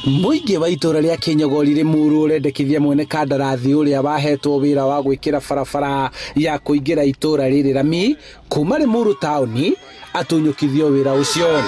Mũingĩ wa itũra rĩa Kĩnyogori Rĩmuru ũrendekithia mwene kandarathi ũrĩa wahetwo wĩra wa gwĩkĩra barabara ya kũingĩra itũra rĩrĩ rami kuma Rĩmuru taũni atunyũkithio wĩra ũcio.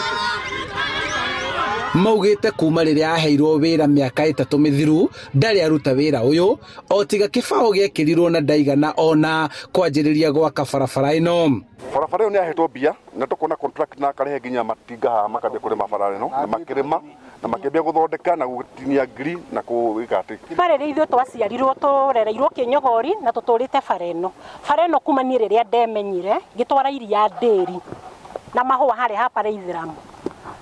Maugĩte kuma rĩrĩa aheirwo wĩra mĩaka 3 mĩthiru ndarĩ aruta wĩra ũyũ o tiga kĩbaũ gĩekĩrirwo na ndaigana ona kwanjĩrĩria gwaka barabara ĩno. Barabara ĩyo nĩ yahetwo mbia na tũkona contract na akarehe nginya matinga haha makambia kũrĩma barabara ĩno na makĩrĩma na makĩambia gũthondeka na gũtinia ngiri na kũĩka atĩ. Bara ĩrĩa ithuĩ twaciarirwo tũrereirwo Kĩnyogori na tũtũrĩte bara ĩno. Bara ĩno kuma niĩ rĩrĩa ndemenyire ngĩtwara iria ndĩri na mahũa harĩa ha bara Ithĩramu.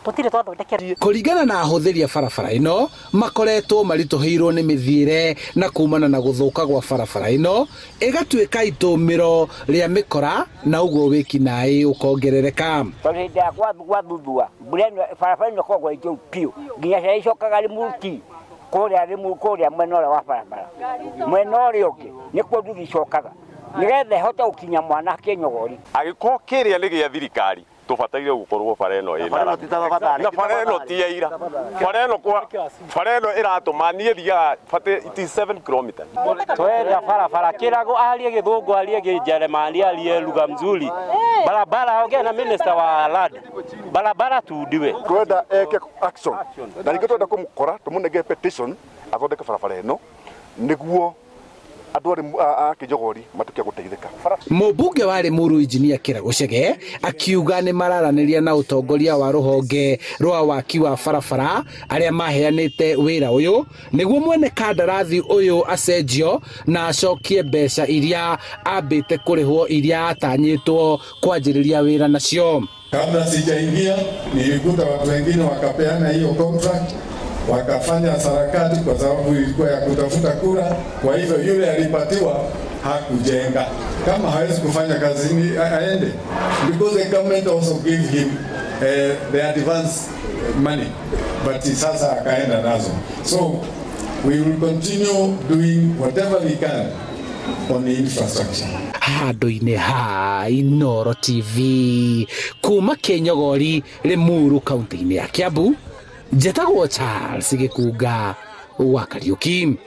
Tũtirĩ twathondekerwo. Kũringana na ahũthĩri a barabara ĩno makoretwo maritũhĩirwo nĩ mĩthiĩre na kumana na gũthũka gwa barabara ĩno ĩgatuĩka itũmĩro rĩa mĩkora na ũguo wĩkinaĩ ũkongerereka. Tondũ hĩndĩ ya gwathuthua mbura ĩno barabara ĩno ĩkoragwo ĩ njũru biũ nginya ciana icokaga Rĩmuru kũrĩa Rĩmuru kũrĩa mwena ũrĩa wa barabara mwena ũrĩa ũngĩ nĩkuo nduthi icokaga nĩgetha ĩhote gũkinya mwana Kĩnyogori. Angĩkorwo kĩrĩa nĩ gĩa thirikari tubataire gukorwo bara ĩno ĩna na bara ĩno ti ya ira bara ĩno kwa bara ĩno ĩratũma niĩ thiaga it is 7 kilometers. Twenda barabara kĩrago arie gĩthũngũ arie kĩnjeremani arie lugha mzuri barabara ongea na minister wa land barabara tundiwe. Twenda eke action na ningĩ twenda kũmũkora tũmũnenge petition athondeke barabara ĩno nĩguo andũ a Kĩnyogori matuĩke gũteithĩka. Mũmbunge wa Rĩmuru Injinia Kĩrago Chege akiuga nĩ mararanĩria na ũtongoria wa rũhonge rwa waki wa barabara arĩa maheanĩte wĩra ũyũ nĩguo mwene kandarathi ũyũ acenjio na acokie mbeca iria ambĩte kũrĩhwo iria atanyĩtwo kwanjĩrĩria wĩra nacio. Kabla sijaingia nilikuta watu wengine wakapeana hiyo contract wakafanya sarakati kwa sababu ilikuwa ya kutafuta kura. Kwa hivyo yule alipatiwa hakujenga. Kama hawezi kufanya kazi ni aende, because the government also gave him the advance money, but sasa akaenda nazo. So we will continue doing whatever we can on the infrastructure. Handũ-inĩ ha Inooro TV kuma Kĩnyogori Rĩmuru kaunti-inĩ ya Kiambu, njetagwo Charles Gĩkunga wa Kariuki.